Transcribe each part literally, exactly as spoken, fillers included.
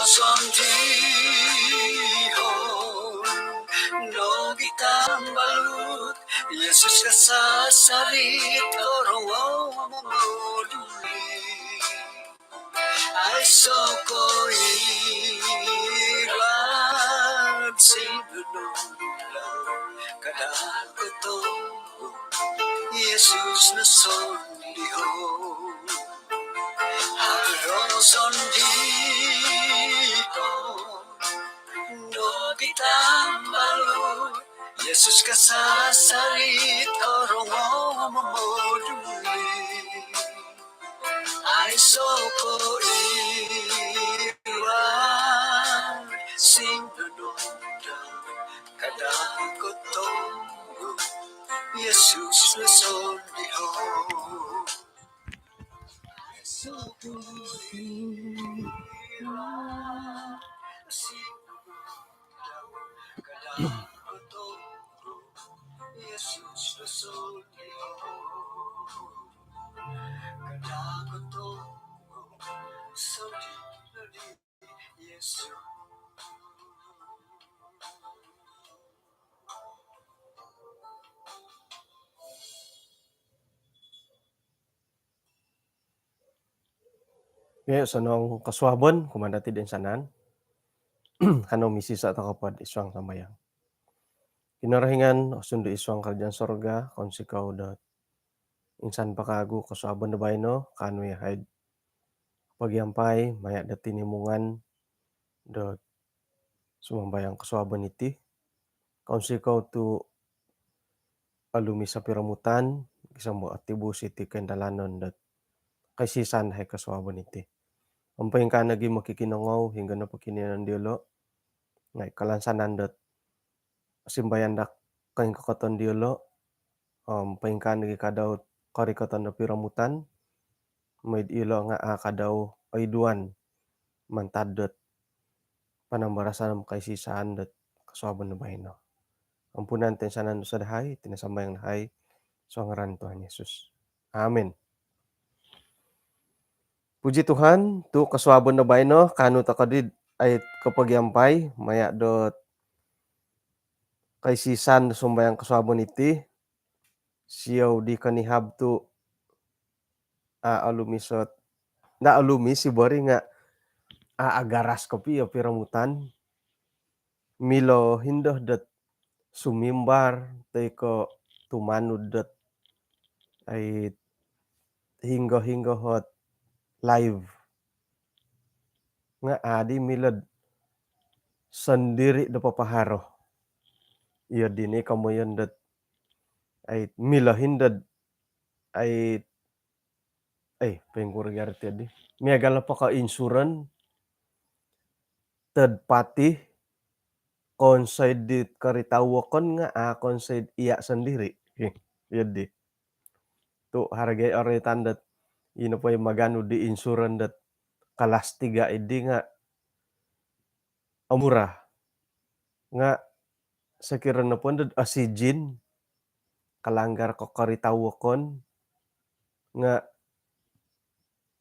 Sondihon nogi tambalut, Yesus kasasarit korongou momoduli. Aiso ko iwad sing nonondau, kada ko tongo, Yesus no sondihon. Haro sondihon nogi tambalut, Yesus kasasarit korongou momoduli. Aiso ko iwad sing nonondau, kada ko tongo, Yesus no sondihon. Okey, osonong kosuabon kumaa dati toinsanan. Kanou misisaa tokou po id suang sambayang. Kinorohingan osundu id suang karajaan sorga, kounsikou dot insan po kawagu kosuabon do baino, kaanu yahai pogiampai maya do tinimungan dot sumambayang kosuabon iti. Kounsikou tu olumis o piromutan, gisom do otibus iti koindalanon dot kaisisan hai kosuabon iti. Om poingkaa nogi mokikinongou, hinggo nopo kinoiyonon diolo, nga i kalansanan dot simbayan do koingkokoton diolo, om poingkaa nogi kadau korikoton do piromutan, mooi diolo nga a kadau oiduan mantad dot panambarasan om kaisisan dot kosuabon do baino. Ampunan toinsanan dosa dahai, iti no sambayang dahai, suang ngaran Tuhan Yesus. Amin. Puji Tuhan, tu kosuabon do baino, kaanu tokou di ai kopogiampai maya dot kaisisan do sumbayang kosuabon iti, siou di konihab tu a olumis ot, nda olumis i bori nga a agaras kopio piromutan. Milo hindo dot sumimbar toi ko tumanud dot ai hinggo-hinggo ot live. Nga adi milo sondiri do papaharo. Iyo dino komoyon dot ai milo hindo dot ai eh, poingkuro gia rati di. Miagal nopo ko insuran, third party, konsoi di karita wokon nga a konsoi iya sendiri. Iyo di. Tu harga oritan dot ino po i maganu di insuran dot kelas tiga idi nga omurah. Nga sokiro nopo dot osijin, kalanggar ko karita wokon, nga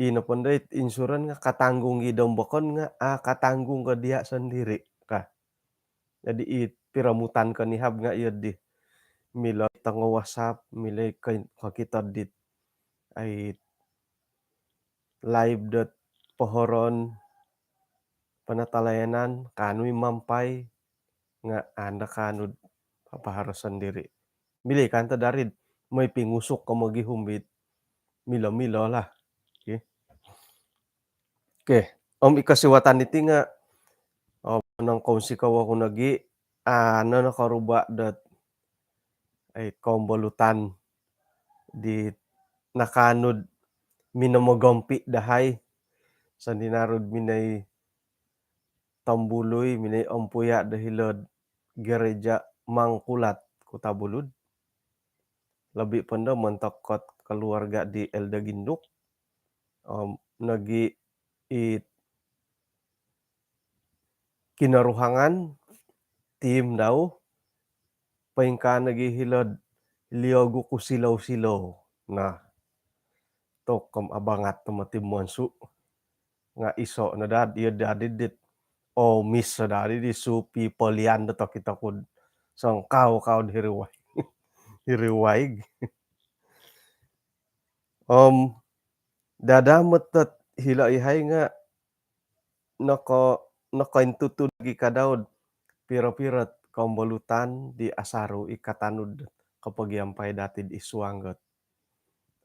ino po dot insuran nga katanggung i dom bokon nga a katanggung ko dia sendiri ka. Jadi i piromutan konihab nga iyo di milo tongo WhatsApp, milo kokito dit ai live dot pohoroon penatalayanan, kaanu i mampai nga anda kaanu papaharo sendiri. Milo i kanto dari mooi pingusuk ko mogihum dit milo-milo lah. Okey. Okey. Om i kosiwatan diti nga, om nongkounsikou oku nogi, a, nono koruba dot ai kombolutan di nakaanu do minomogompi dahai, sondinaru do minoi tombului, minoi ompuya do hilo do gereja Mangkulat, Kota Belud. Lobi po do montok ot keluarga di Elda Ginduk. Om nogi i Kinoruhangan, tim dau, poingkaa nogi hilo do Liogu ku Silou-silou. Nah, tokom abangat tomod ti monsu. Nga iso no dad, iyo dad dit omis sodari di supi polian do toki tokud songkau-kau di hiriwai. Hiriwaig. Om dada metet hilo ihai nga noko nokointutud gi kadaud piro-piro kombolutan di asaru i katanud kopogiampai datid isuang got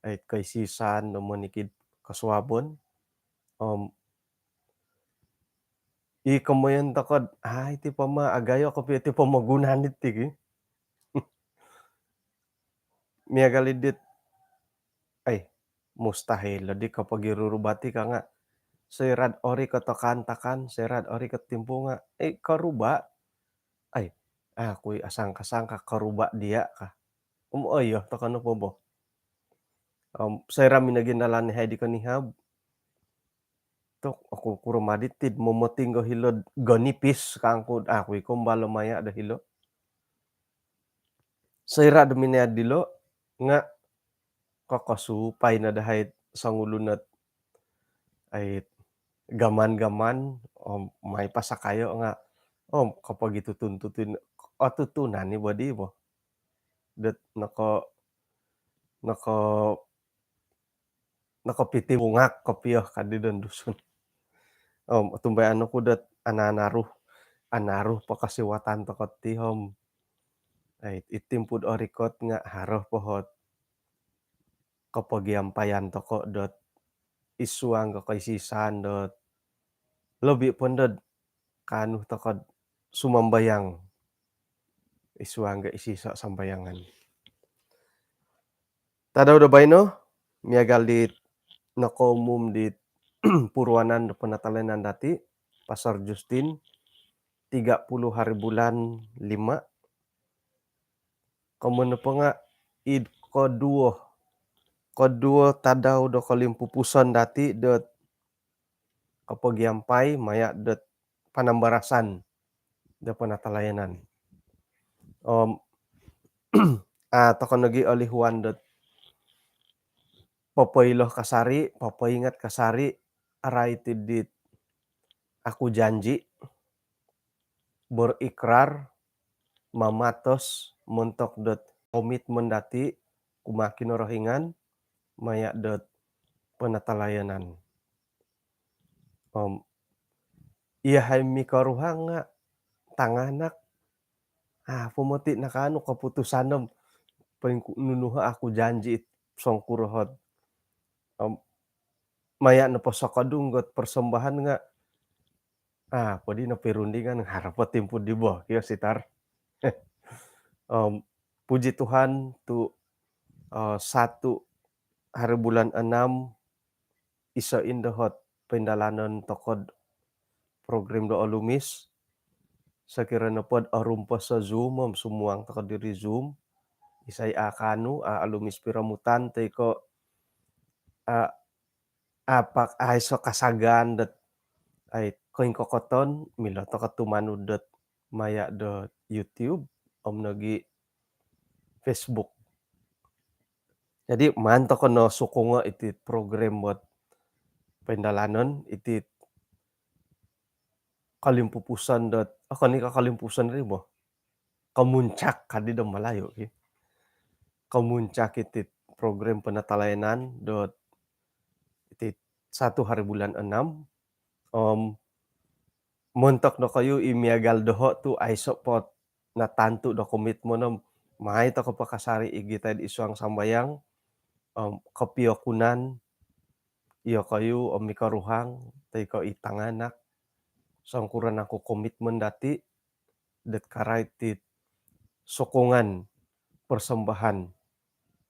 ait koisisan do monikid kosuabon. Om i komoyon tokod ai ti pama agayo kopio ti pomogunan iti gi. Miagal idit ai mustahil di kopogirurubati ka nga soirad ori kotokan-takan soirad ori kotimpu nga eh koruba ai aku asangka-sangka koruba dia ka. Om oyo tokon nopo bo. Om soira minoginalan ihai di konihab tok aku kuro maditid momotinggo hilod gonipis kangkud aku iko mbalo maya do hilo. Soira do minaya dilo nga kokosupai no dahai songulun ot ait gaman-gaman om mai pasakayo nga om kopogitutun-tutun otutunan ni bodi bo dot noko noko nokopiti mungak kopio kadi don Dusun. Om otumbayaan oku dot ananaru anaru po kosiwatan toko ti om ait itimpud orikot nga haro pohot kopogiampayan toko dot isuang ko koisisan dot lobi pondod kanu tokod sumambayang isuang ko isiso sambayangan. Tadau do baino miagal di nokoumum di puruanan do penatalayanan dati Pastor Justin tiga puluh hari bulan lima. Komoyon nopo nga id koduo koduo tadau do kolimpupuson dati dot kopogiampai maya dot panambarasan do penatalayanan. Om a tokon nogi olihuan dot popoilo kasari popoingat kasari arai tidit aku janji berikrar mamatos montok dot komitmen dati kumaa Kinorohingan maya dot penatalayanan. Om iyahai mikoruhang nga tanganak ah pomoti nakaanu koputusan om poingku nunuho aku janji songkurohot. Om maya nopo sokodung got persembahan nga ah podi no pirundingan haro po timpu di bo kio sitar. Om puji Tuhan tu uh, satu hari bulan enam iso indohot pindalanon tokod program do olumis. Sakira nopod orumpos so Zoom om sumuang tokod diri Zoom isai akanu a olumis piromutan toi ko a apak aiso kasagaan dot ai koingkokoton milo tokod tumanud dot maya do YouTube om nogi Facebook. Jadi maan toko no sukungo iti program buat pindalanon iti kolimpupuson dot oh koni ka kolimpupuson ri bo komuncak kadi do Malayu ki. Komuncak iti program penatalayanan dot iti satu hari bulan enam. Om montok dokoyu i miagal doho tu aiso pot natantu do komitmen om mai toko pakasari igitai isuang sambayang om kopiokunan iyokoyu om mikoruhang toi ko i tanganak songkuran aku komitmen dati dot karai ti sokongan persembahan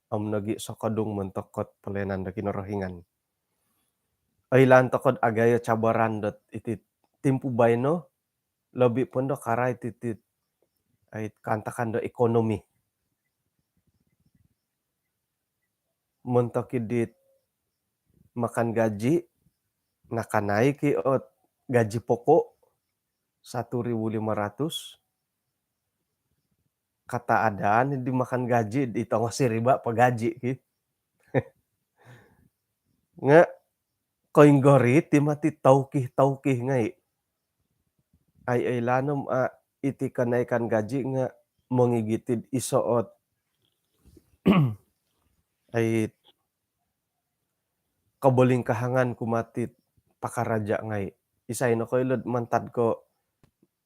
om nogi sokodung montok kot pelayanan do Kinorohingan. Oilaan tokod agayo cabaran dot iti timpu baino lobi pondo karai titi ait kaantakan do ekonomi. Montok idit makan gaji nakanaik i ot gaji pokok satu ribu lima ratus. Kata adaan di makan gaji di tongo siriba pagaji ki. Nga koinggori ti mati taukih-taukih ngai. ai oilaan om a' iti kenaikan gaji nga' mongigit id iso ot ai kobolingkahangan kumaa iti pakaraja' ngai'. Isai nokoilo'd mantad ko'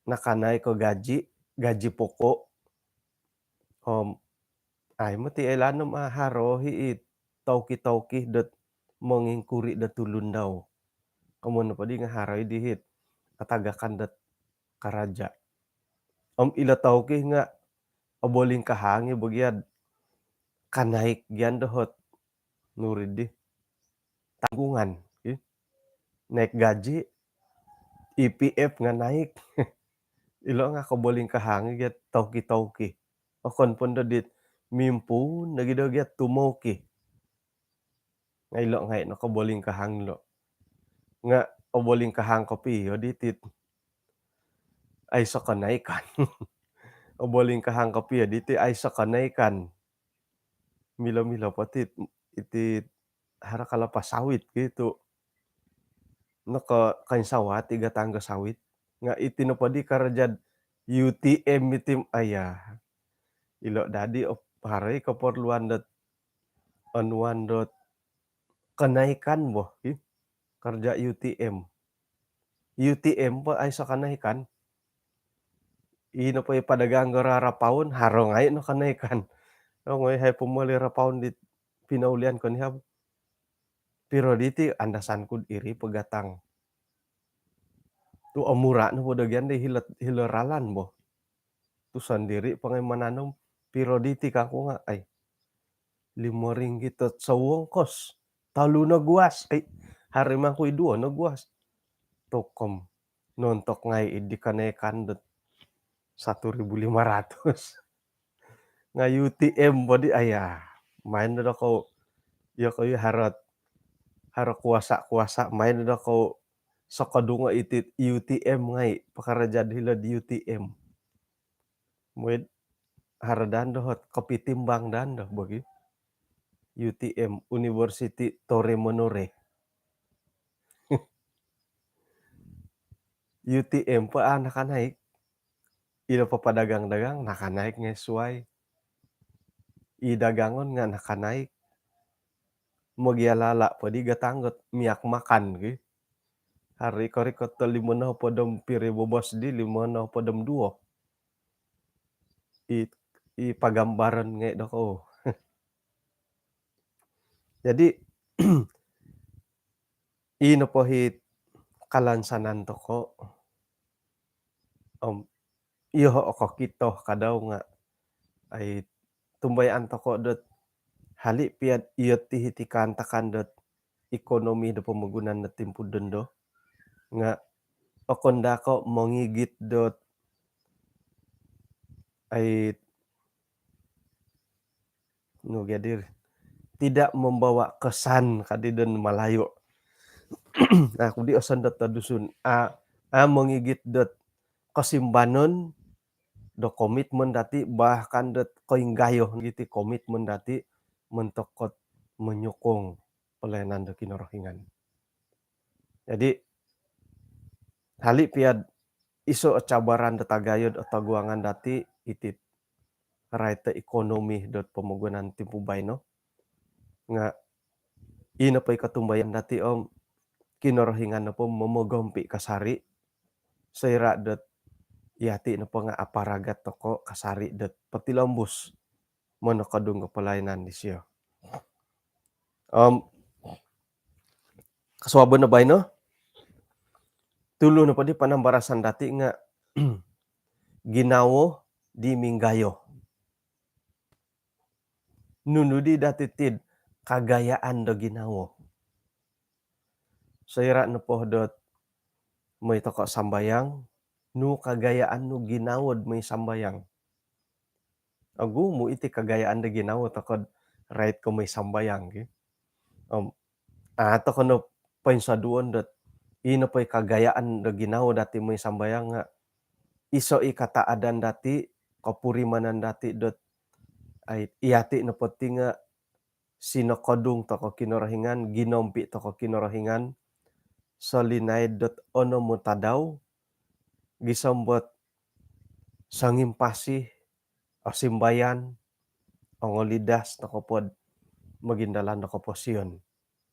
nakanaik ko gaji, gaji pokok. Om ai moti oilaan om a' haro i' it tauki-tauki dot mongingkuri' dot tulun dau. Komoyon nopo di nga' haro i' dihit atagakan dot karaja'. Om ilo tauki nga' obolingkahang i' bo gia'd kanaik gian doho' ot nuri di tanggungan, i. Naik gaji, E P F nga' naik. Ilo nga' kobolingkahang i' gia'd tauki-tauki. Okon pondo dit mimpuun nogi do gia'd tumauki. Nga' ilo ngai' no kobolingkahang lo. Nga' obolingkahang kopio diti aiso kenaikan. Obolingkahang kopio diti aiso kenaikan. Milo-milo po ti iti haro kalapas sawit gitu. Noko koinsawa ti gatang ga sawit. Nga' iti nopo di karaja'd U T M iti, aya. Ilo dadi op haro i' keperluan dot onuan dot kenaikan bo, i. Karaja' U T M. U T M po aiso kenaikan. I nopo i padagang gara rapaon, haro ngai' no kenaikan. Ongoi, hai pomoli rapaon di pinoulian konihab. Piro diti? Andasan ku'd iri po gatang. Tu' omura' nopo do gian di hilo, hilo ralan bo. Tu' sondiri' po ngai' mananom, piro diti kangku nga', ai, limo ringgit ot sowongkos, tolu noguas, ai, haro i' mangku i duo noguas. Tokom, nontok ngai' di kenaikan dot satu ribu lima ratus. Nga' U T M po di, aya, main do kou, iyokoyu haro ot, haro kuasa-kuasa, main do kou sokodungo' iti U T M ngai', pakaraja'd hilo'd U T M. Muid haro daa doho' ot kopitimbang daa do bagi U T M, University Tore Menore. U T M po a' nakanaik. Ilo po padagang-dagang nakanaik ngai' suwai. I dagangon nga' nakanaik. Mogialala' po di gatang ot minyak makan ki. Haro i' korikot do limo nohopod om piri bobos di, limo nohopod om duo. I, i pagambaran ngai' do kou. Jadi, i nopo hit kalansanan toko', om iyoho' okokito kadau nga', ai, tumbayaan toko' dot hali' piya'd iyo ti hiti kaantakan dot ekonomi do pomogunan do timpu dondo nga' okon daa ko' mongigit dot, ai, nu gia diri, tidak membawa kesan kadi don Malayu. Nah, aku di osondot do Dusun. A, a mongigit dot kosimbanon do komitmen dati, bahkan dot koinggayo giti komitmen dati montok dot menyokong pelayanan do Kinorohingan. Jadi, hali' piya'd iso o cabaran do tagayo do toguangan dati, iti rait do ekonomi dot pomogunan timpu baino. Nga' i nopo i kotumbayaan dati om Kinorohingan nopo momogompi' kasari', soira' dot iyati' nopo nga' aparagat toko' kasari' dot potilombus monokodung do pelayanan disio. Om kosuabon no baino, tulu nopo di panambarasan dati nga' ginawo di minggayo. Nunu di dati tid kagayaan do ginawo? Soira' nopo dot moi toko' sambayang, nu kagayaan nu ginawo'd moi sambayang? Ogumu' iti kagayaan do ginawo toko'd rait ko moi sambayang ki. Om a' toko' no poinsoduon dot i nopo i kagayaan do ginawo dati moi sambayang nga' iso i kataadan dati, kopurimanan dati dot, ai, iyati' nopo ti nga' sinokodung toko' Kinorohingan, ginompi' toko' Kinorohingan solinaid dot onom o tadau, gisom dot songimpasi, osimbayan, ongolidas toko pod mogindalan do koposion.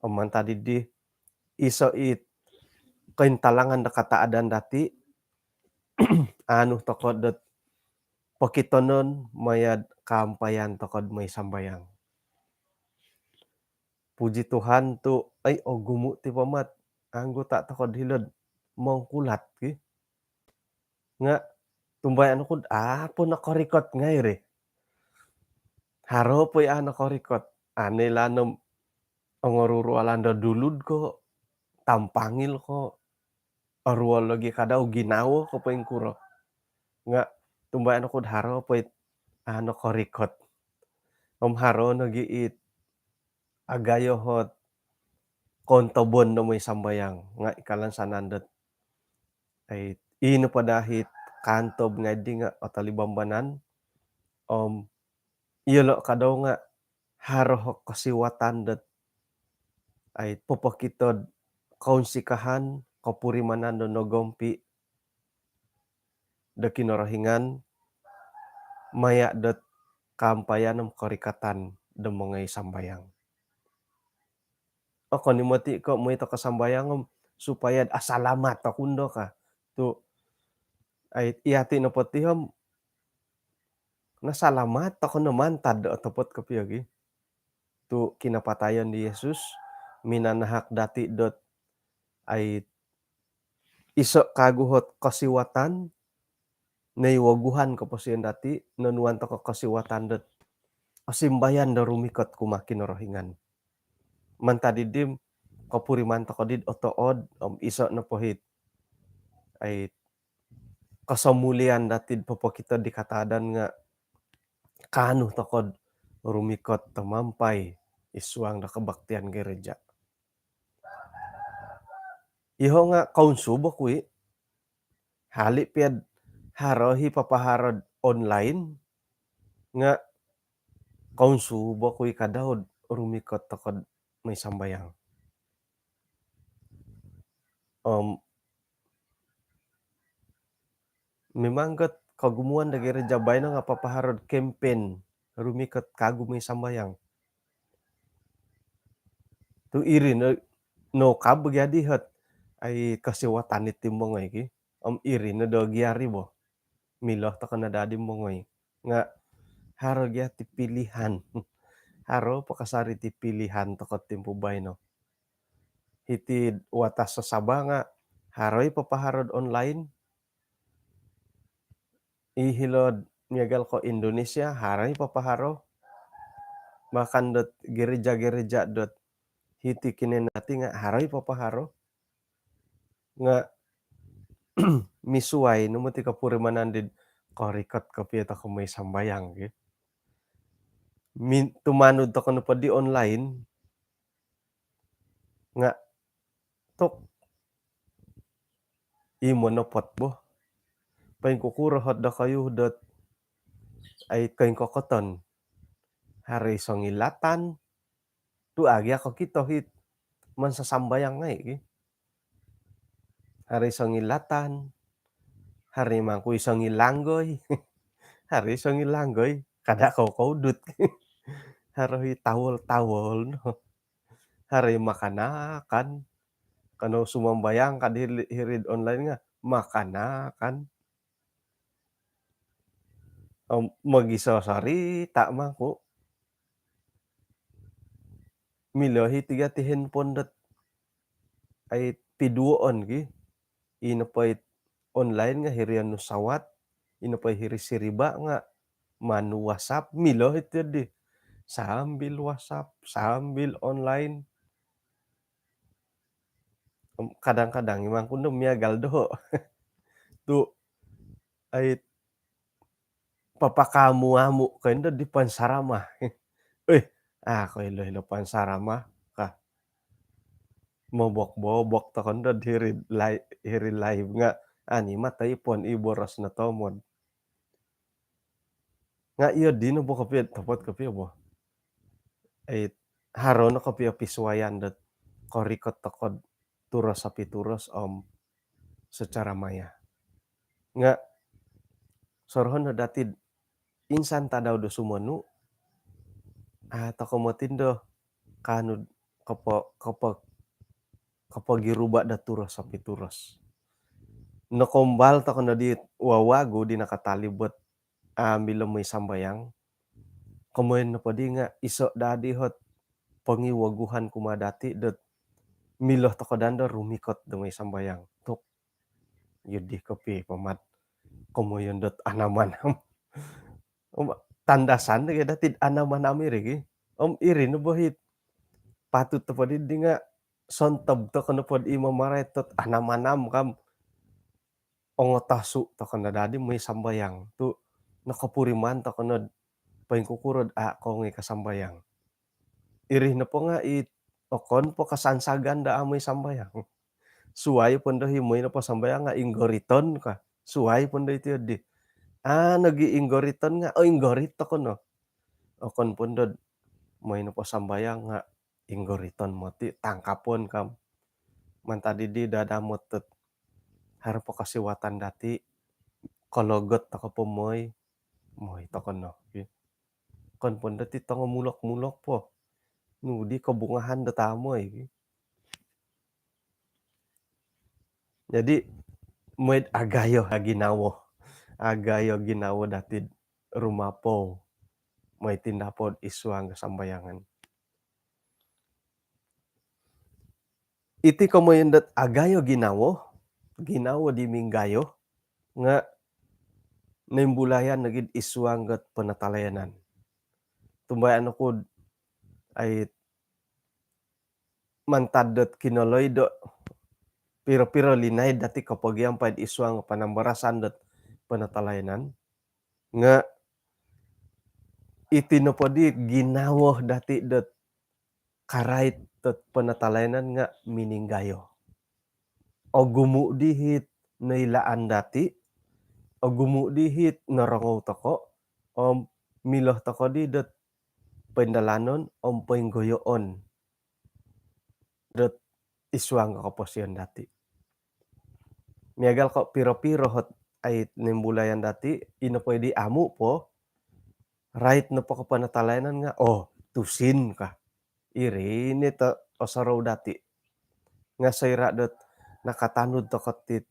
Om mantad dii, iso it kointalangan do kataadan dati, anu toko dot pokitonon maya do kaampayan toko do mooi sambayang. Puji Tuhan tu, ai, ogumu ti pamat anggota toko do hilo'd mongkulat ki. Nga tumbayaan ku do a' po nokorikot ngai ri. Haro po i a' nokorikot. Ane lanom ongorurualan do dulud ko, tampangil ko, oruol logi kadau ginawo ko poingkuro. Nga tumbayaan ku do haro po it a' nokorikot. Om haro nogi it agayo ot koontobon do mooi sambayang. Nga i kalansanan dot, ai, i nopo daa it kaantob ngai dii nga otolimbanan. Om iyolo kadau nga haro o kosiwatan dot, ai, popokito do kounsikahan, kopurimanan do nogompi do Kinorohingan maya dot kaampayan om korikatan do mongoi sambayang. Okon i moti ko mooi toko sambayang om supaya asalamat oku ndo ka. Tu, ai, iyati nopo ti om nasalamat toko no mantad do otopot kopio gi. Tu kinapatayon di Yesus minanahak dati dot, ai, iso kagu ot kosiwatan, noiwoguhan koposion dati, nonuan toko kosiwatan dot osimbayan do rumikot kumaa Kinorohingan. Mantad dii kopuriman toko dii otood, om iso nopo it, ai, kosomulian dati do popokito di kataadan nga kaanu toko do rumikot tomampai id suang do kebaktian gereja. Iho nga kounsub oku i, hali pia do haro i papaharo do online, nga kounsub oku i kadau do rumikot toko do mooi sambayang. Om memang got kogumuan do gereja baino nga papaharo do kempen rumikot kagu mooi sambayang. Tu iri no, no kab gia dii ot, ai, kosiwatan iti mongoi ki. Om iri no do gia ri bo. Milo toko no daa dii mongoi. Nga haro gia ti pilihan. Haro po kasari ti pilihan toko timpu baino. Hiti watas Sabah nga haro i papaharo do online. I hilo do miagal ko Indonesia, haro i papaharo. Bahkan dot gereja-gereja dot hiti Kinoingan dati nga haro i papaharo. Nga misuai no moti kopurimanan di do korikot kopio toko mooi sambayang ki. Min-, tumanud toko nopo di online, nga tok, i monopot bo. Poingkukuro ot dokoyu dot, ai, koingkokoton. Haro i songilatan, tu a' gia kokito it mansasambayang ngai ki. Haro i songilatan, haro i mangku i songilanggoi. Haro i songilanggoi, kada kou koudut. Haro i tawol-tawol no. Haro i makanakan. Kanou sumambayang ka di hiri-, hiri do online nga makanakan. Om mogisosorita mangku. Milo i tiga ti handphone dot, ai, piduoon ki. Ino po it online nga hiri onu sawat, ino po hiri siriba nga manu WhatsApp, milo i ti di. Sambil WhatsApp, sambil online. Om kadang-kadang i mangku no miagal doho. Tu, ai, papakaamu-amu ko indo di pansarama. Oi, a' ko ilo-ilo pansarama ka. Mobok-bobok toko ndo di hiri li-, hiri live nga ani mata ipon i boros no tomod. Nga iyo dino bo kopio, topot kopio bo. Ai, haro no kopio pisuayan dot korikot toko do turos api turos om secara maya. Nga sorohon no dati insan tadau do sumonu, a toko motindo kanud kopo kopo kopogiruba do turos api turos. Nokombal toko no di wawagu di nakatalib ot a milo moi sambayang. Komoyon nopo di nga iso dadi hot pongiwaguhan kuma dati dot milo toko dando rumikot do moi sambayang. Tuk, yudi kopi pamat komoyon dot anam-anam. Tandasan dagi dati anam-anam iri gi. Om iri no bohit patut topo di nga sontob toko nopo di mamarai tot anam-anam kam ongotasu toko no dadi moi sambayang tu nokopuriman toko no poingkukurod a kongoi ka sambayang. Iri nopo nga i okon po kasansagan da a moi sambayang. Suai pondo hi moi nopo sambayang nga inggoriton ka. Suai pondo iti di a nogi inggoriton nga o inggorit toko no. Okon pondo moi nopo sambayang nga inggoriton moti tangkapon kam. Mantad di dadamot tot haro po kasiwatan dati kologot toko po moi moi toko no. Kon pon dati tongo mulok-mulok po nu di kobungahan do tamoi. Jadi moid agayo ginawo, agayo ginawo dati rumapou moi tindapod isuang sambayangan. Iti komoyon dot agayo ginawo, ginawo di minggayo nga nimbulayan nogi isuang got penatalayanan. Tumbayaan oku ai mantad dot kinoloi do piro-piro linaid dati kopogiampai isuang panambarasan dot penatalayanan nga iti nopo di ginawo dati dot karait dot penatalayanan nga mininggayo. Ogumu dihit noilaan dati, ogumu dihit norongou toko, om milo toko di dot poindalanon om poinggoyoon dot isuang koposion dati. Miagal ko piro-piro hot ai nimbulayan dati, ino po di amu po, rait nopo ko penatalayanan nga oh tusin ka. Iri ni to osorou dati. Nga soira dot nakatanud toko tit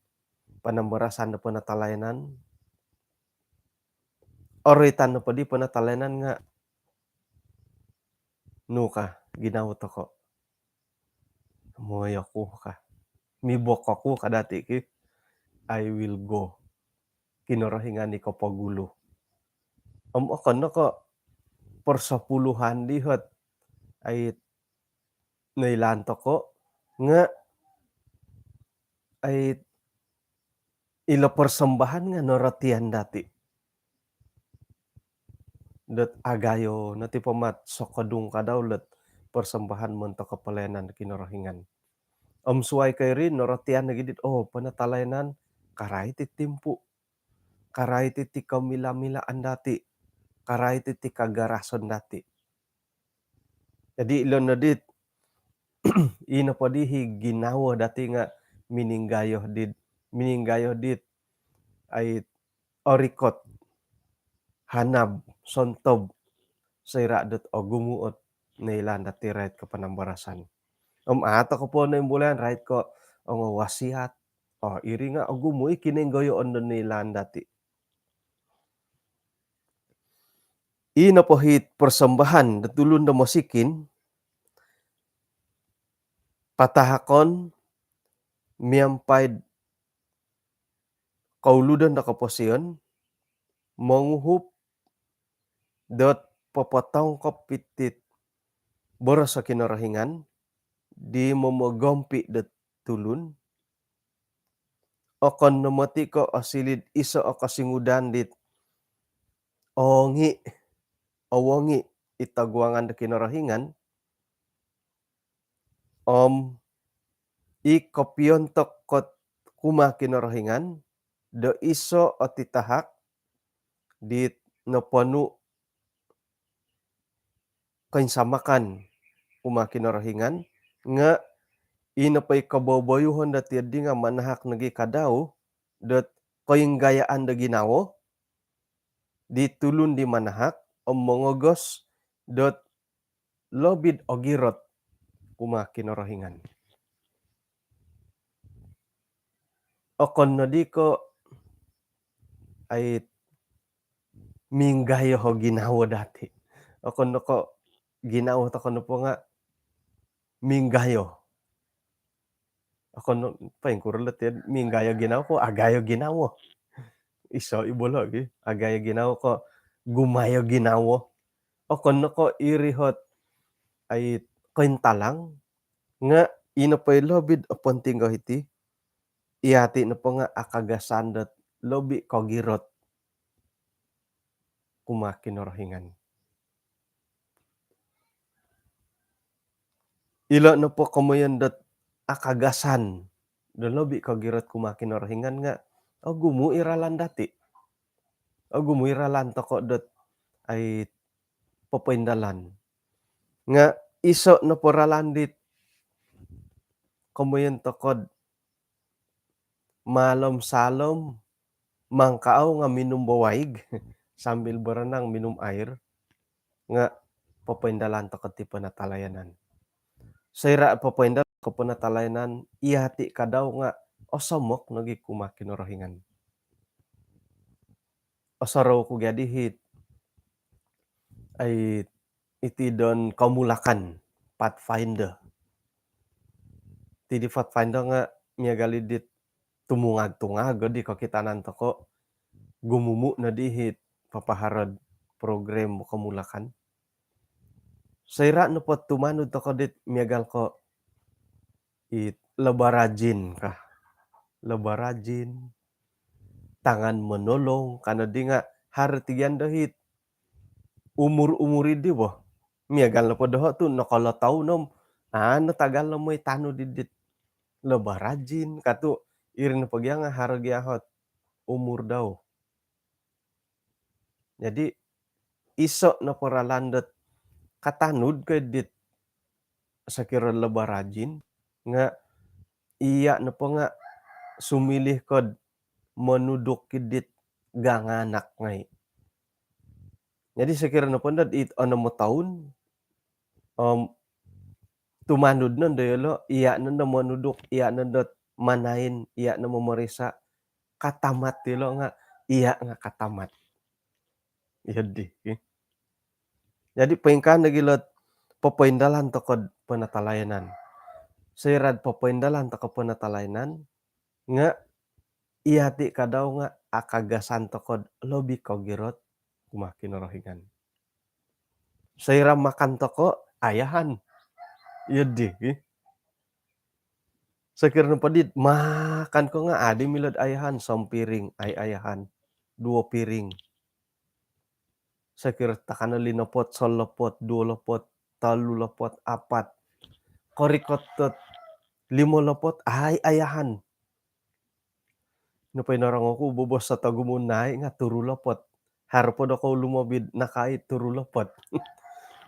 panambarasan do penatalayanan, oroitan nopo di penatalayanan nga nu ka ginawo toko. Moi oku ka. Mibok oku ka dati ki. I will go. Kinorohingan i kopogulu. Om okon no ko persepuluhan dihot ai noilaan toko nga ai ilo persembahan nga norotian dati. Dot agayo noti pomat sokodung kadau lot persembahan montok pelayanan Kinorohingan. Om suai ko iri norotian nogi dit oh penatalayanan karait i timpu, karait iti komila-milaan dati, karait iti kagarason dati. Jadi ilo no dit ino po di hi ginawo dati nga mininggayo dit, mininggayo dit ai orikot hanab sontob soira dot ogumu ot noilaan dati rait ko panambarasan. Om ato ko po noimbulayan rait ko ongo wasiat. Oh iri nga ogumu i kininggoyoon do noilaan dati. Ino po hit persembahan do tulun do mosikin patahakon miampai'd kouludon do koposion monguhup dot popotongkop itit boros o Kinorohingan di momogompi dot tulun. Okon no moti ko osili'd iso o kosingudan dit owongi, owongi i toguangan do Kinorohingan om i kopiontok kot kuma Kinorohingan do iso o titahak dit noponu koinsamakan kuma Kinorohingan nga ino po i koboboyuhon dot iyodi nga manahak nogi kadau dot koinggayaan do ginawo di tulun di manahak om mongogos dot lobi'd ogirot kumaa Kinorohingan. Okon nodi ko' ai minggayo o ginawo dati'. Okon no ko' ginawo toko nopo nga' minggayo. Okon no, poingkuro lo ti minggayo ginawo ko' agayo ginawo. Iso i bolo gi, agayo ginawo ko' gumayo ginawo. Okon no ko' iri ot ai kointalang, nga' ino po i lobi'd oponting ko hiti, iyati' nopo nga' akagasan dot lobi kogirot kumaa Kinorohingan. Ilo nopo komoyon dot akagasan do lobi kogirot kumaa Kinorohingan nga' ogumu' i ralan dati'. Ogumu' i ralan toko' dot ai popoindalan. Nga' iso nopo ralan dit komoyon toko'd maalom-saalom, mangkaau nga' minum bo waig, sambil berenang minum air, nga' popoindalan toko' ti penatalayanan. Soira' popoindalan ko penatalayanan, iyati' kadau nga' osomok nogi kumaa Kinorohingan. Osorou ku gadi hit ai iti don komulakan, Pathfinder. Ti di Pathfinder nga' miagal i dit tumungag-tungag di kokitanan toko', gumumu' nodi hit papaharo'd program komulakan. Soira' nopo tumanud toko' dit miagal ko' it lebah rajin kah. Lebah rajin, tangan menolong, kano di nga' haro tigian do hit umur-umur idi bo. Miagal nopo doho' tu' nokolotau nom, a' no tagal no moi tanud idit lebah rajin, ka tu' iri nopo gia nga' haro gia ot umur dau. Jadi, iso nopo ralan dot katanud ko idit sokiro lebah rajin, nga' iya' nopo nga' sumilih ko'd monuduk idit ganganak ngai'. Jadi, sokiro nopo dot it onom o toun, om tumanud nondo yolo', iya' nondo monuduk, iya' nondo manain, iya' no momorisa', katamat yolo' nga' iya' nga' katamat. Iyo di. Jadi, poingkaa nogi lo'd popoindalan toko'd penatalayanan. Soira'd popoindalan toko' penatalayanan, nga' iyati' kadau nga' akagasan toko'd lobi kogirot kumaa Kinorohingan. Soira' makan toko', ayahan. Iyo di. Sokiro nopo dit makan ko nga' adi milo'd ayahan, sompiring, ai ayahan, duo piring. Sokiro takano linopot, solopot, duo lopot, tolu lopot, apat. Korikot dot limo lopot, ai ayahan. Nopo i norongou ku bobos satagumu nai' nga' turu lopot. Haro po dokou lumobi'd nakai' turu lopot.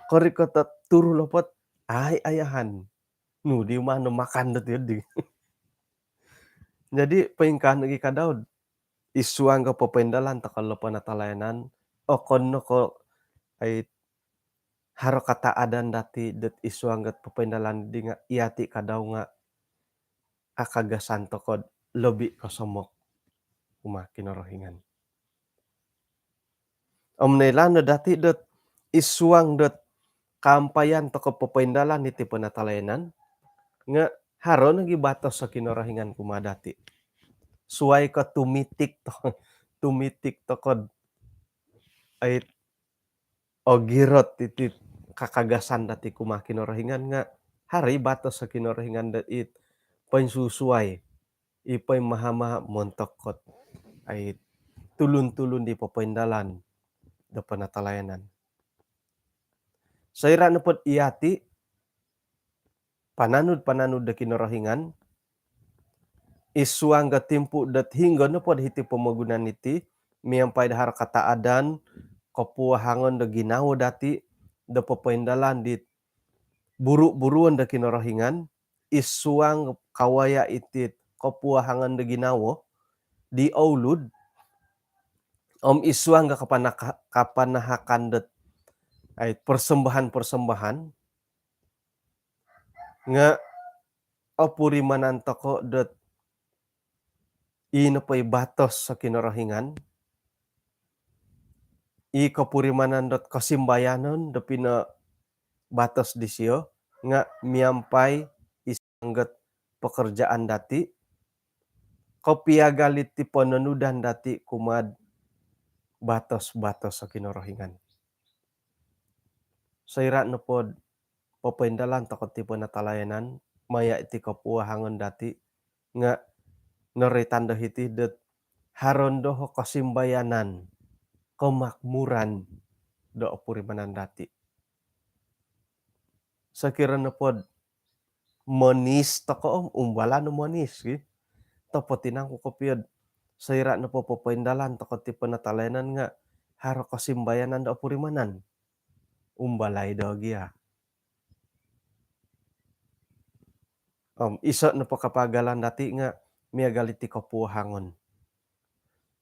Korikot dot turu lopot, ai ayahan. Nu di mano makan dot iyo di. Jadi, poingkaa nogi kadau'd isuang ko popoindalan toko' lo penatalayanan, okon no ko' ai haro kataadan dati' dot isuang dot popoindalan di nga' iyati' kadau nga' akagasan toko'd lobi kosomok kumaa Kinorohingan. Om noilaan no dati' dot isuang dot kaampayan toko' popoindalan iti penatalayanan, nga' haro nogi batos o Kinorohingan kumaa dati'. Suwai ko tumitik to, tumitik toko'd ai ogirot iti kakagasan dati' kumaa Kinorohingan nga' haro i batos o Kinorohingan dot it poinsusuai, i poimaha-maha montok dot ai tulun-tulun di popoindalan do penatalayanan. Soira' nopod iyati' pananud-pananud do Kinorohingan, isuang do timpu' dot hinonggo nopod hiti pomogunan iti, miampai do haro kataadan, kopuahangon do ginawo dati' do popoindalan dit buru-buruon do Kinorohingan, isuang kawaya' iti'd kopuahangon do ginawo, di oulud om isuang ga kapanaka- kapanahakan dot ai persembahan-persembahan nga opurimanan toko dot i nopo i batos so Kinorohingan, i kopurimanan dot kosimbayanon do pino batos disio nga miampai i sanggat pekerjaan dati, kopiagal iti pononudan dati kumaa'd batos-batos so Kinorohingan. Soira nopo'd popoindalan toko ti penatalayanan, maya iti kopuahangon dati nga noroitan do hiti dot haro nondo kosimbayanan, kemakmuran do opurimanan dati. Sokiro nopo'd monis toko om umbalan no monis gi. Topo tinangku kopio'd soira nopo popoindalan toko ti penatalayanan nga haro kosimbayanan do opurimanan. Umbalai do gia. Om iso nopo kapagalan dati nga miagal iti kopuahangon.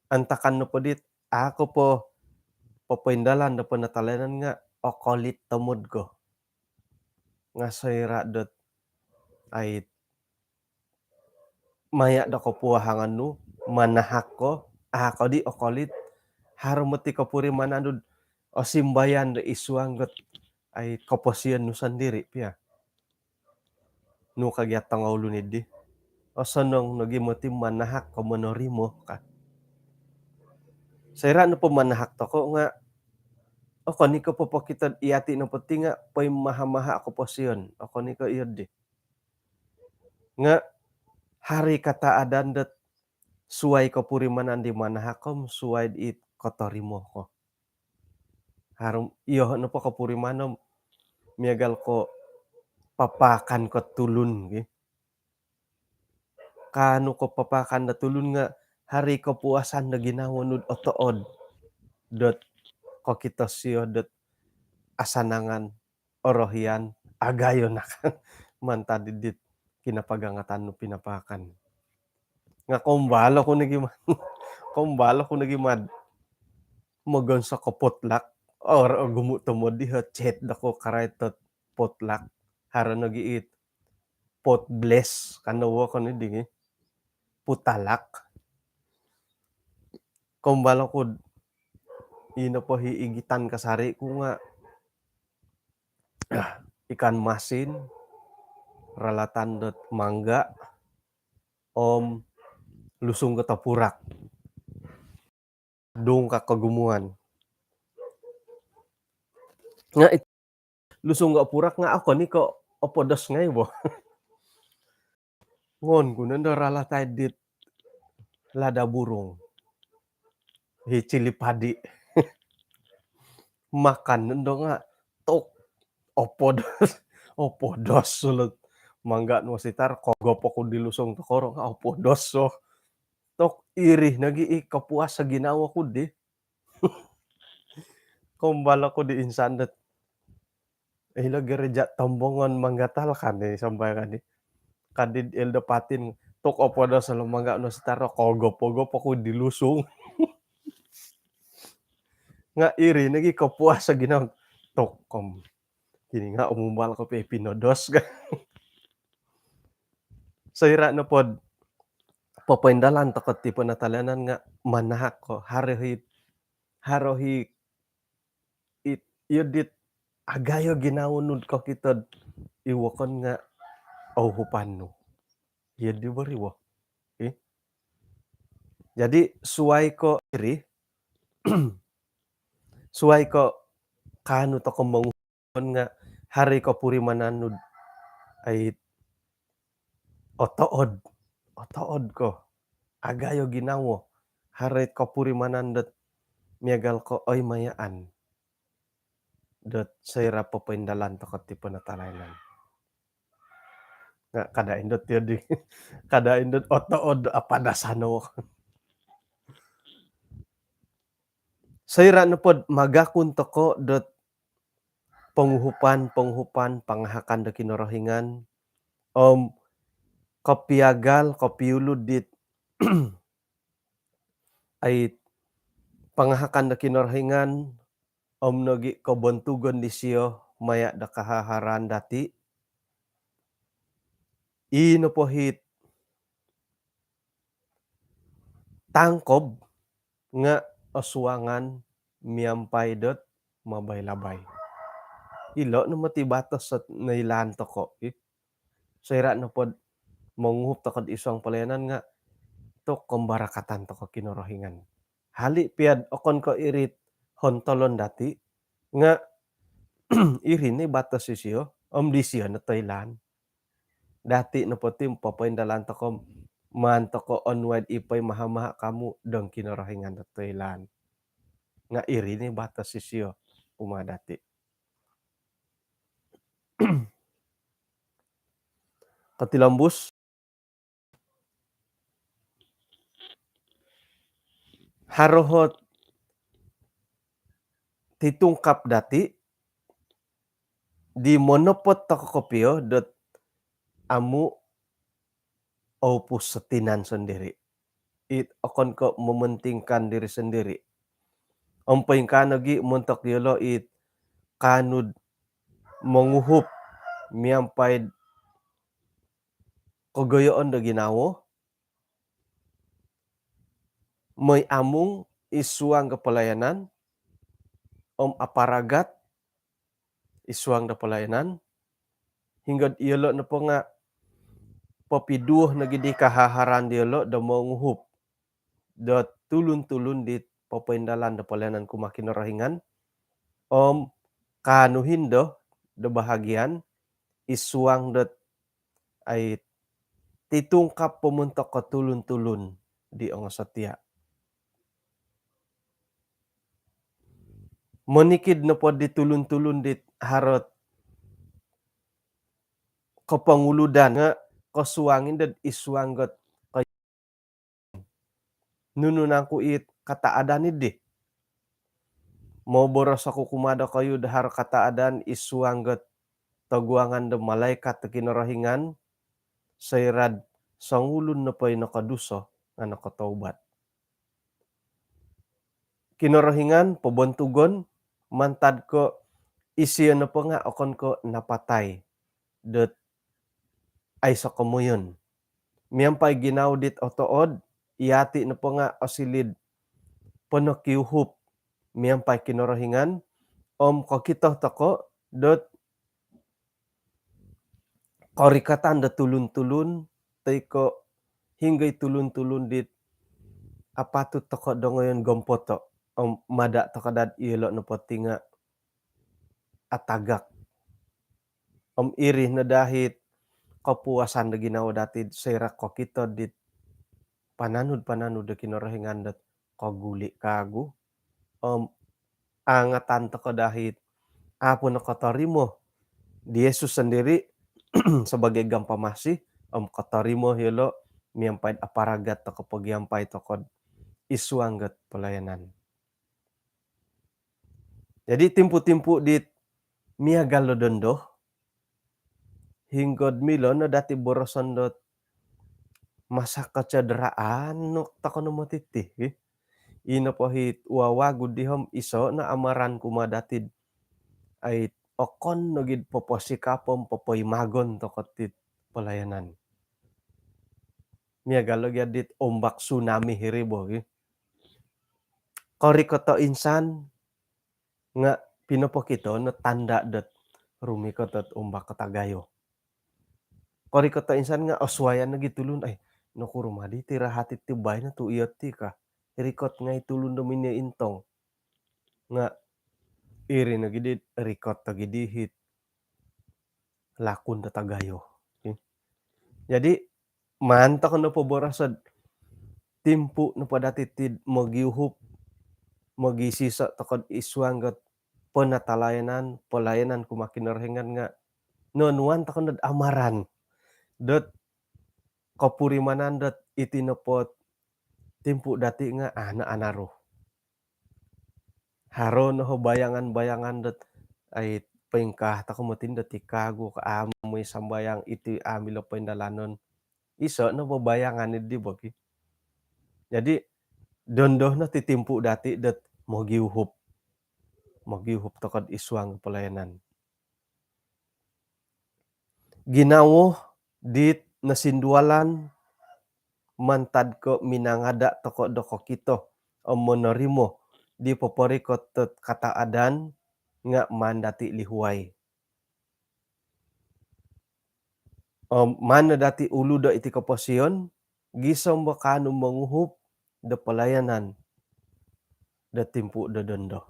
Antakan nopo dit a ko po popoindalan do penatalayanan nga okolit tomod ko. Nga soira dot ai maya do kopuahangon nu manahak ko, a ko di okolit, haro moti kopurimanan nu osimbayan do isuang got ai koposion nu sondiri pia. Nu kagiat tongoulun idi. Osonong nogi moti manahak ko monorimo ka. Soira nopo manahak toko nga okon i ko popokito iyati nopo ti nga poimaha-maha koposion. Okon i ko iyo di. Nga haro i kataadan dot suai kopurimanan di manahak om suai di kotorimo ko. Haro iyo nopo kopurimanan miagal ko papaakan ko tulun gi. Kaanu ko papaakan do tulun nga haro i kopuasan do ginawo nu'd otood dot kokito sio dot asanangan, orohian, agayo nakan mantad di dit kinapagangatan nu pinapaakan. Nga kombalo ku nogi mad. Kombalo ku nogi mad. Mogonsok ko potluck. Or ogumu tomod di ho chat doko karait dot potluck. Haro nogi it pot bless kan do wokon di ngi. Putalak. Kombalo ku ino po hi igitan kasari ku nga ah, ikan masin, ralatan dot mangga, om lusung ketopurak. Dung ka kogumuan. Nga it- lusung ketopurak nga okon i ko opodos ngai bo. Ngon ku nondo ralatai dit lada burung. Hi cili padi. Makan nondo nga tok opodos. Opodos sulut. Mangga no sitar kogop oku di lusung tokoro nga opodos so. Tok iri nogi i kopuas ginawo ku di. Kombalo ku di insan dot ilo gereja Tombongon Manggatal kan ni sampai kan ni. Kadid Elda Patin tok opodos lo mangga no sitar kogop-kogop oku di lusung. Nga iri nogi kopuas ginawo tok kom. Kini nga umumbal ko pe pinodos ka. Soira nopod popoindalan toko ti penatalayanan nga manahak ko haro hi, haro hi it, iyo dit agayo ginawo nu'd kokitod iwokon nga ouhupan nu. Iyo di boriwo. Ih. Jadi suai ko iri, suai ko kaanu toko mongu- nga haro i kopurimanan nu'd ai otood, otood ko agayo ginawo, haro i kopurimanan dot miagal ko oi mayaan dot soira popoindalan toko ti penatalayanan. Nga kada indot iyo di, kada indot otood apa dasano. Soira nopod magakun toko dot ponguhupan-ponguhupan pangahakan do Kinorohingan om kopiagal kopiulud dit ai pangahakan do Kinorohingan om nogi kobontugon disio maya do kahaharaan dati, i nopo hit tangkob nga osuangan miampai dot mabai-labai. Ilo no moti batos sot noilaan toko, ki. Soira nopo monguhup toko id suang pelayanan nga tu kombarakatan toko Kinorohingan. Hali piad okon ko irit hontolon dati nga iri ni batos isio om disio no toilaan. Dati nopo ti popoindalan toko, maan toko onuai id poimaha-maha kamu dong Kinorohingan do toilaan. Nga iri ni batos isio kumaa dati. Kotilombus, haro hot titungkap dati di monopot toko kopio dot amu oupus tinan sendiri. It okon ko mementingkan diri sendiri. Om poingkaa nogi montok yolo it kaanu do monguhup miampai kogoyoon do ginawo, moi amung id suang do pelayanan om aparagat id suang do pelayanan, hinggo do yolo nopo nga popiduo nogi di kahaharaan diolo do monguhup do tulun-tulun di popoindalan do pelayanan kumaa Kinorohingan om kaanu hindo do bahagian id suang dot ai titungkap po montok ko tulun-tulun di ongosotia. Monikid nopo di tulun-tulun di harot koponguludan nga kosuang indo id suang dot nunu nangku it kataadan iddi. Moboros oku kumaa dokoyu do haro kataadan id suang dot toguangan do malaikat do Kinorohingan, soira do songulun nopo i nokoduso nga nokotaubat. Kinorohingan pobontugon mantad ko isio nopo nga okon ko napatai dot aiso komoyon. Miampai ginawo dit otood, yati nopo nga osiliu do ponokiuhup miampai Kinorohingan, om kokito toko dot korikatan do tulun-tulun, toi ko hinggo i tulun-tulun dit apatut toko dongoyon gompoto, om mada toko daa do yolo nopo ti nga atagak. Om iri no daa it kopuasan do ginawo dati soira kokito dit pananud-pananud do Kinorohingan dot koguli kagu. Om angatan toko daa it apo nokotorimo di Yesus sendiri sebagai gampamasi, om kotorimo yolo miampai do aparagat toko pogiampai toko id suang dot pelayanan. Jadi timpu-timpu dit miagal do dondo, hinggo do milo no dati boroson dot masa kecederaan no toko no moti ti, ki. Ino po it wawagu di om iso no amaran kumaa dati do ai okon nogi do poposikap om popoimagon toko ti pelayanan. Miagal nogi dit ombak tsunami hiri bo, ki. Korikot o insan nga pinopokito no tanda dot rumikot ot ombak ko tagayo. Korikot o insan nga osuayan nogi tulun, ai, nokuro ma di ti rahat iti baino tu iyo ti ka. Rikot ngai tulun do minio intong. Nga iri nogi di rikot nogi di it lakun do tagayo. Okey. Jadi, maan toko nopo boroso do timpu nopo dati ti do mogiuhup, mogiiso-iso toko id suang dot penatalayanan, pelayanan kumaa Kinorohingan nga noonuan toko no do amaran dot kopurimanan dot iti nopo timpu dati nga ana-anaru. Haro no ho bayangan-bayangan dot ai poingkaa toko moti dot i kagu ka amu i sambayang iti amu ilo poindalanon. Iso no bo bayangan iddi bo, ki. Jadi, dondo no ti timpu dati dot mogiuhup. Mogiuhup tokod isuang pelayanan. Ginawo dit nosindualan mantad ko minangada toko do kokito om monorimo di poporikot dot kataadan nga maan dati lihuai. Om maan no dati ulu do iti koposion, gisom bo kaanu monguhup do pelayanan do timpu do dondo.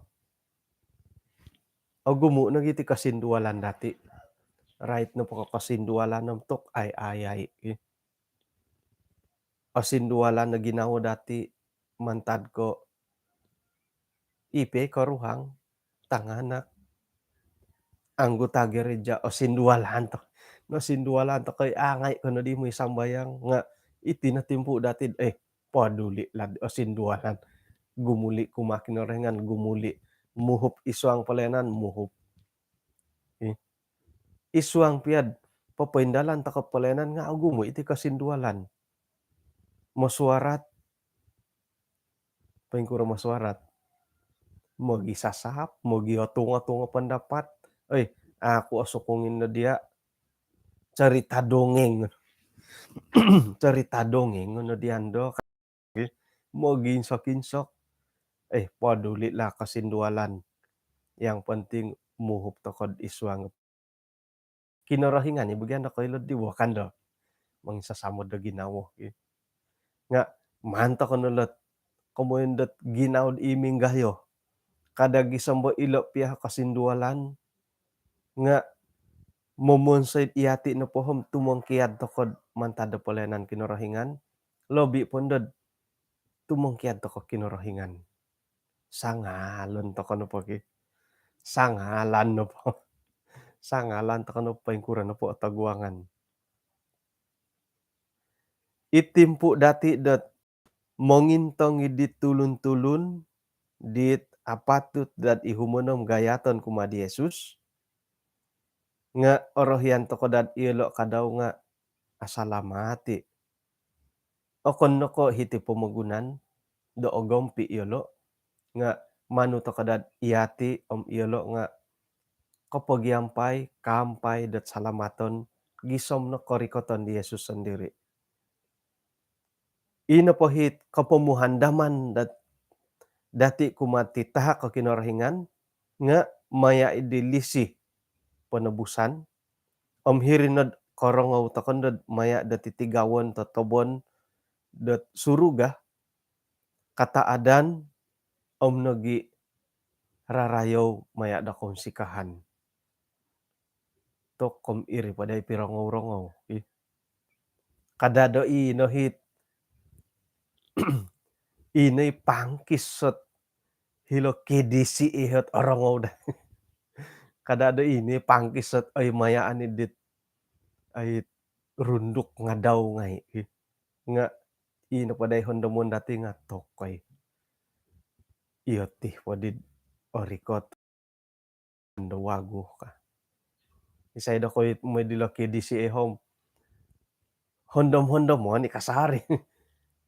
Ogumu no giti kosindualan dati. Rait no poko kosindualan om tuk ai ai ai. Osindualan no ginawo dati mantad ko ipi koruhang, tanganak, anggota gereja, osindualan to. Nosindualan to koi angai kono di mui sambayang nga iti no timpu dati eh poduli lad osindualan. Gumuli kumaa Kinorohingan, gumuli muhup isuang pelayanan, muhup. Isuang piad popoindalan toko pelayanan nga ogumu iti kosindualan. Mosuarat, poingkuro mosuarat? Mogisasap, mogiotungo-tungo pendapat. Oi, aku osukungin no dia cerita dongeng. Cerita dongeng no dia ndo. Moginsok-insok. Eh, poduli lah kosindualan. Yang penting muhup tokod isuang. Kinorohingan i bagian do koilo di bukan do. Mangisasamod do ginawo. Nga maan toko no lot komoyon dot ginawo di minggayo. Kada gisom bo ilo pia kosindualan nga momonsoi iyati nopo om tumongkiad tokod mantad do pelayanan Kinorohingan. Lobi pondod tumongkiad toko Kinorohingan. Sangalan toko nopo ki. Sangalan nopo. Sangalan toko nopo ingkuro nopo otoguangan. Itimpu dati dot mongintong i dit tulun-tulun dit apatut dot ihumon om gayaton kumaa di Yesus. Nga orohian toko dot iyolo kadau nga asalamat i. Okon no ko hiti pomogunan do ogompi iyolo nga manu toko dot iyati om iyolo nga kopogiampai, kaampai dot salamaton gisom no korikoton di Yesus sondiri. Ino po hit kopomuhandaman dat-, dati kumaa ti tahak o Kinorohingan nga maya i di lisi penebusan. Om hiri nod korongou tokon dod maya dati tigawon totobon dot suruga, kataadan om nogi rarayou maya do kounsikahan. Tokom iri po dai pirongou-rongou. Ih. Kada do ino hit. Ino i pangkis sot hilo K D C A hot orongou da. Kada do ino i pangkis sot oi maya ani dit. Ai runduk ngadau ngai. Ih. Nga ino po dai hondomon dati nga tokoi. Iyo tih po di orikot. Ndo wagu ka. Isai do koi moi dilo K D C A hom. Hondom-hondom oni kasari.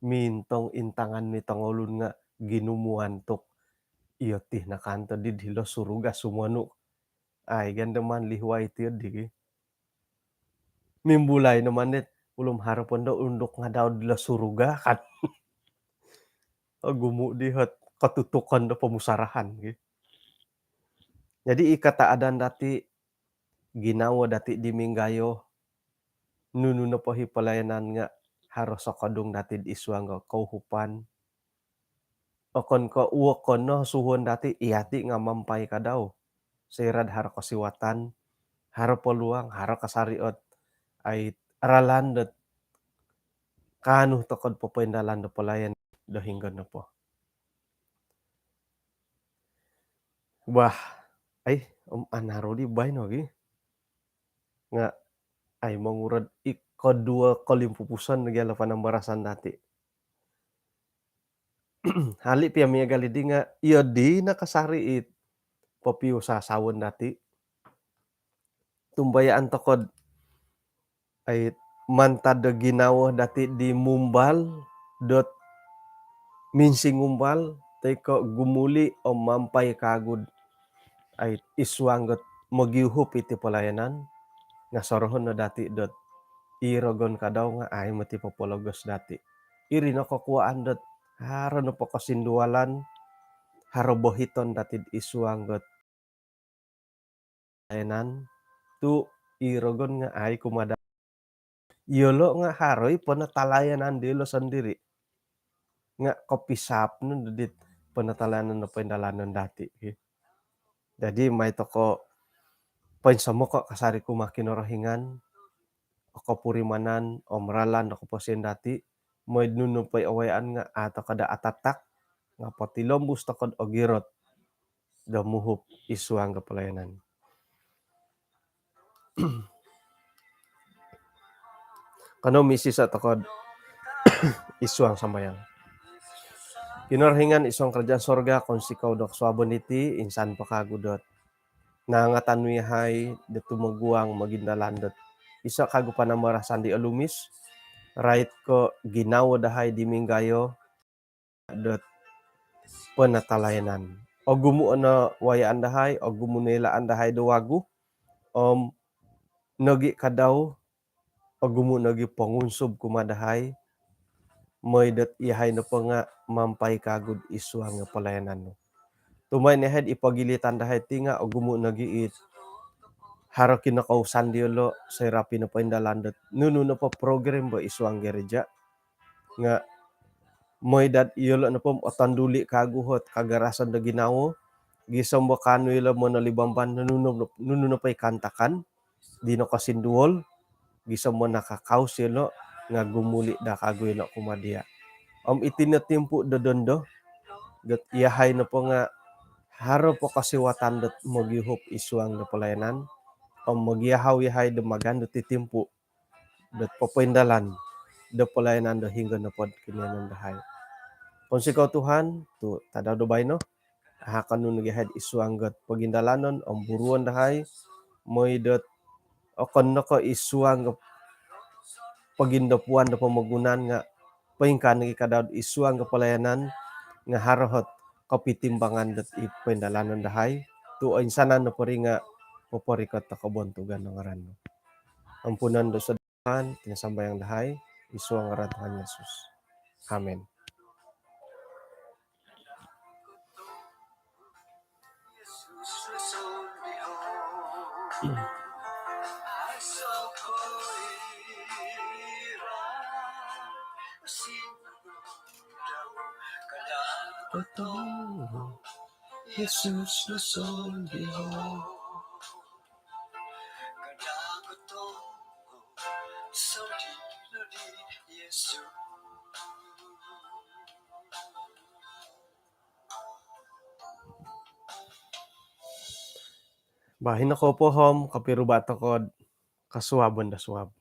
Mintong intangan ni tongolun nga ginumuan tuk. Iyo tih nakanto di dilo suruga sumonu. Ai gandaman lihuai ti di. Mimbulai no manit ulum harapon do unduk ngadau dilo suruga kan. Ogumu di hot kotutukon do pomusarahan gi. Jadi i kataadan dati, ginawo dati di minggayo, nunu nopo hi pelayanan nga haro sokodung dati di suang kouhupan. Okon ko uokon no suhuon dati iyati nga mampai kadau. Soirad haro kosiwatan, haro peluang, haro kasariot. Ai ralan dot kaanu tokod popoindalan do pelayan do hinggo nopo. Wah, ai om anaru di baino gi. Nga ai mongurod i kedua kolimpupuson lagi ala panambarasan dati. Hali pia miagal di nga iyo di nakasari it popiusasaon dati. Tumbayaan tokod ai mantad do ginawo dati di mumbal dot minsingumbal toi ko' gumuli' om mampai kagu dot id suang dot mogiuhup iti pelayanan, nga' sorohon no dati' dot i rogon kadau nga' ai moti popologos dati'. Iri no kokuwaan dot haro nopo kosindualan, haro bohiton dati' id suang dot pelayanan tu' i rogon nga' ai kumaa dati'. Iyolo' nga' haro i penatalayanan diyolo' sondiri'. Nga' kopisap no dit penatalayanan do poindalanon dati'. Jadi mai toko' poinsomoko' kasari kumaa Kinorohingan, o kopurimanan om ralan do koposion dati', moi nunu po i awayaan nga' a' toko' daa atatak, nga' potilombus toko' dot ogirot do muhup id suang do pelayanan. Kanou misisa' toko' id suang sambayang. Kinorohingan id suang kerajaan sorga, kounsikou do kosuabon diti, insan po kagu dot naangatan nu iyahai do tumoguang mogindalan dot iso' kagu panambarasan di olumis, rait ko' ginawo dahai di minggayo dot penatalayanan. Ogumu' no wayaan dahai, ogumu' no ilaan dahai do wagu, om nogi' kadau, ogumu' nogi' pongunsub kumaa dahai, moi dot iyahai nopo nga' mampai kagu id suang do pelayanan nu. Tumain iyahai id pogilitan dahai ti nga' ogumu' nogi' it haro kinokousan diyolo', soira' pinopoindalan dot nunu nopo program bo id suang gereja. Nga' moi dot iyolo' nopo om otonduli' kagu ot kagarasan do ginawo, gisom bo kaanu ilo' monolibamban nunu, nunu nopo i kaantakan di nokosinduol, gisom bo nakakaus ilo' nga' gumuli' daa kagu ilo' kumaa diya'. Om iti no timpu' do dondo dot iyahai nopo nga' haro po kosiwatan dot mogiuhup id suang do pelayanan, om mogiahau iyahai do maganu ti timpu' dot popoindalan do pelayanan do hinonggo nopo dot kinoiyonon dahai. Kounsikou Tuhan, tu' tadau do baino, ahakon nu nogi' iyahai id suang dot pogindalanon om buruon dahai, moi dot okon no ko' id suang dot pogindopuan do pomogunan nga' poingkaa nogi' kadau id suang do pelayanan nga' haro ot kopitimbangan dot id poindalanon dahai, tu' oinsanan nopo ri nga' poporikot do kobontugan do ngaran nu. Ampunon dosa Tuhan, iti no sambayang dahai id suang ngaran Tuhan Yesus. Amin. Yesus no sondii. Bah, hino kou po om kopiruba' toko' do kosuabon do suab.